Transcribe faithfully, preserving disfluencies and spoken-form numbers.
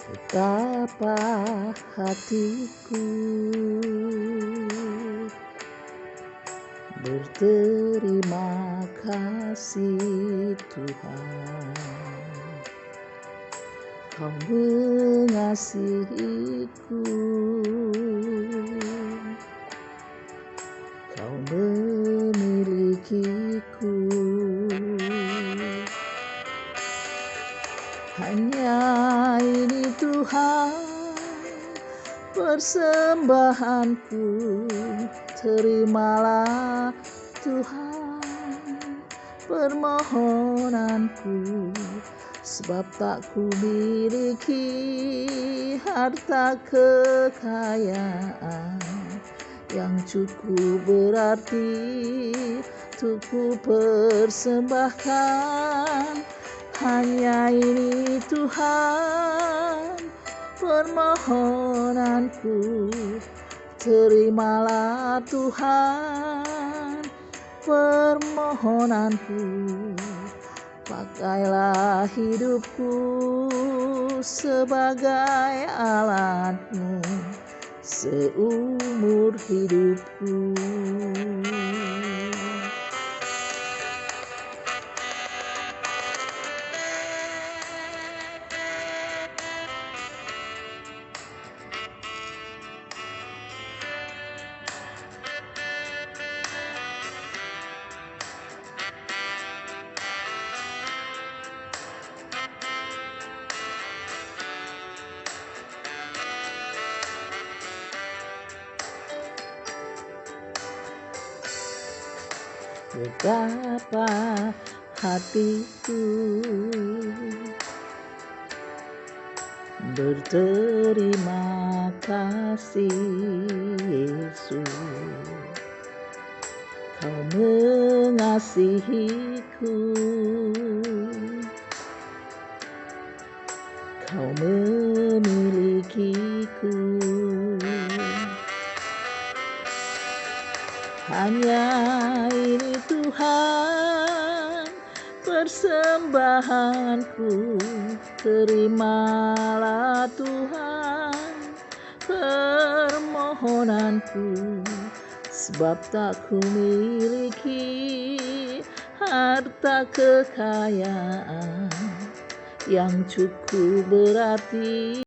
Betapa hatiku berterima kasih, Tuhan, Kau mengasihiku, Kau memilikiku. Hanya ini, Tuhan, persembahanku. Terimalah, Tuhan, permohonanku, sebab tak kumiliki harta kekayaan yang cukup berarti untuk kupersembahkan. Hanya ini, Tuhan, permohonanku. Terimalah, Tuhan, permohonanku. Pakailah hidupku sebagai alat-Mu seumur hidupku. Betapa hatiku berterima kasih, Yesus, Kau mengasihiku, Kau memilikiku. Hanya ini, Tuhan, persembahanku. Terimalah, Tuhan, permohonanku, sebab tak kumiliki harta kekayaan yang cukup berarti